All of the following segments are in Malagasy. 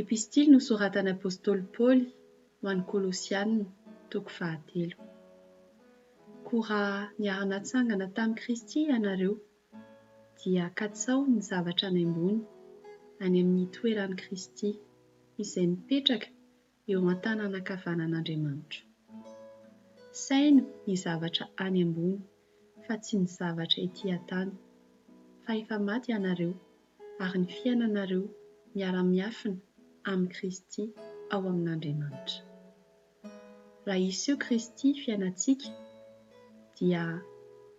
Epistily nosoratan'ny apostoly Paoly ho an'ny Kolosiana, toko fahatelo. Koa raha niara-natsangana tamin'i Kristy ianareo, dia katsaho ny zavatra any ambony, any amin'ny toeran'i Kristy, izay mipetraka eo an-tanana ankavanan'Andriamanitra. Saino ny zavatra any ambony, fa tsy ny zavatra ety an-tany, fa efa maty ianareo, ary ny fiainanareo miara-miafina amin'i Kristy ao amin'Andriamanitra. Raha hiseho Kristy fiainantsika, dia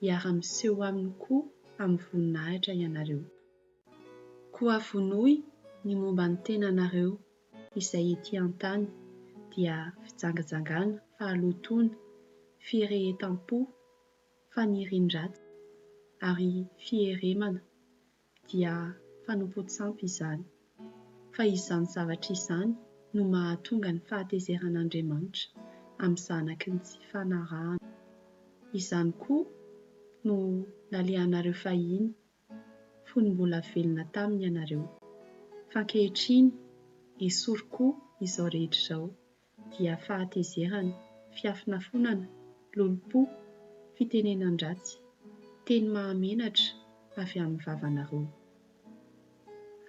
hiara-miseho aminy koa amin'ny voninahitra ianareo. Koa vonoy ny momba ny tenanareo izay ety an-tany, dia fijangajangana, fahalotoana, firehetam-po, fanirian-dratsy, ary fieremana, dia fanompoan-tsampy izany. Fa izany zavatra izany no mahatonga ny fahatezeran'Andriamanitra amin'ny zanaky ny tsy fanarahana. Izany koa no nalehanareo fahiny, fony mbola velona taminy ianareo. Fa ankehitriny, esory koa izao rehetra izao, dia fahatezerana, fiafonafonana, lolompo, fitenenan-dratsy, teny mahamenatra avy amin'ny vavanareo.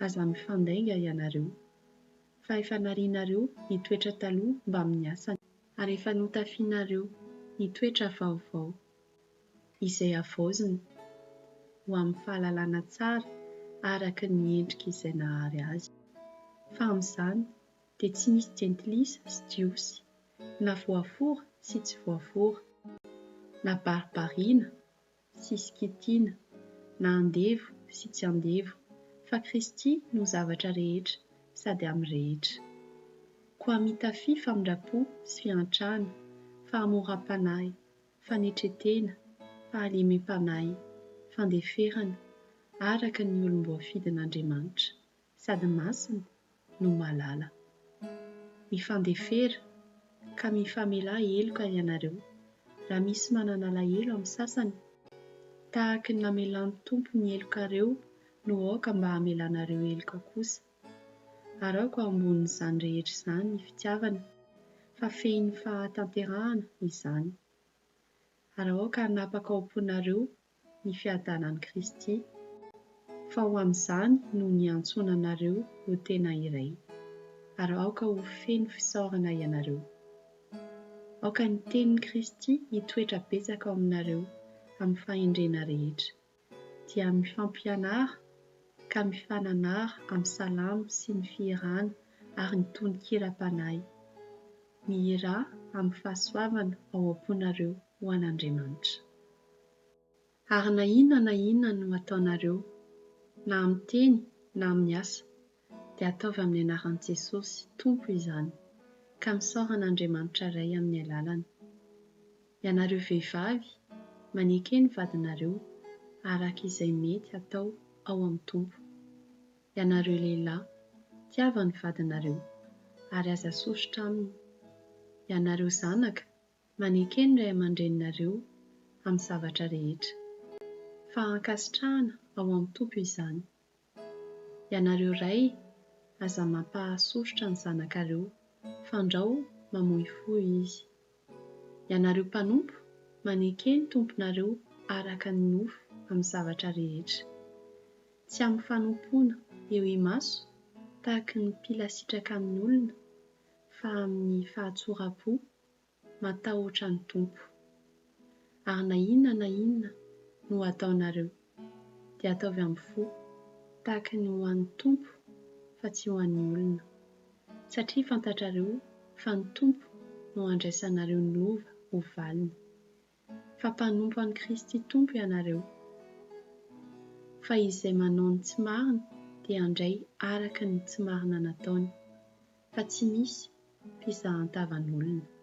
Aza mifandainga ianareo, fa efa narianareo ny toetra taloha mbamin'ny asany, ary efa notafianareo ny toetra vaovao, izay havaozina ho amin'ny fahalalana tsara araka ny endrik'Izay nahary azy. Fa amin'izany dia tsy misy jentilisa sy jiosy, na voafora sy tsy voafora, na baribariana sy skitiana, na andevo sy tsy andevo, fa Kristy no zavatra rehetra sady amin'ny rehetra. Koa mitafia famindram-po sy fiantrana, fahamoram-panahy, fanetren-tena, fahalemem-panahy, fandeferana, araka ny olom-boafidin'Andriamanitra, sady masina no malala. Mifandefera, ka mifamelà heloka ianareo, raha misy manana alahelo amin'ny sasany, tahaky ny namelan'ny Tompo ny helokareo no aoka mba hamelanareo heloka kosa. Ary aoka ho ambonin'izany rehetra izany ny fitiavana, fa fehin'ny fahatanterahana izany. Ary aoka hanapaka ao am-ponareo ny fiadanan'i Kristy, fa ho amin'izany no niantsoana anareo ho tena iray, ary aoka ho feno fisaorana ianareo. Aoka ny tenin'i Kristy hitoetra betsaka ao aminareo amin'ny fahendrena rehetra, dia mifampianara ka mifananara amin'ny salamo sy ny fihirana ary ny tonon-kiram-panahy. Mihirà amin'ny fahasoavana ao am-ponareo ho an'Andriamanitra. Ary na inona na inona no ataonareo, na amin'ny teny na amin'ny asa, dia ataovy amin'ny anaran'i Jesosy Tompo izany, ka misaora an'Andriamanitra Ray amin'ny alalany. Ianareo vehivavy, maneke ny vadinareo araka izay mety hatao ao amin'ny Tompo. Ianareo lehilahy, tiava ny vadinareo, ary aza sosotra aminy. Ianareo zanaka, Maneke ny ray aman-dreninareo amin'ny zavatra rehetra, fa ankasitrahana ao amin'ny Tompo izany. Ianareo ray, aza mampahasosotra ny zanakareo, fandrao mamoy fo izy. Ianareo mpanompo, maneke ny tomponareo araka ny nofo amin'ny zavatra rehetra. Tsy amin'ny fanompoana eo imaso, tahaky ny mpila sitraka amin'ny olona, fa amin'ny fahatsoram-po matahotra ny Tompo. Ary na inona na inona no ataonareo, dia ataovy amin'ny fo, tahaka ny ho an'ny Tompo fa tsy ho an'ny olona, satria fantatrareo fa ny Tompo no handraisanareo ny lova ho valiny. Fa mpanompo an'i Kristy Tompo ianareo. Fa izay manao ny tsy marina dia handray araka ny tsy marina nataony, fa tsy misy fizahan-tavan'olona.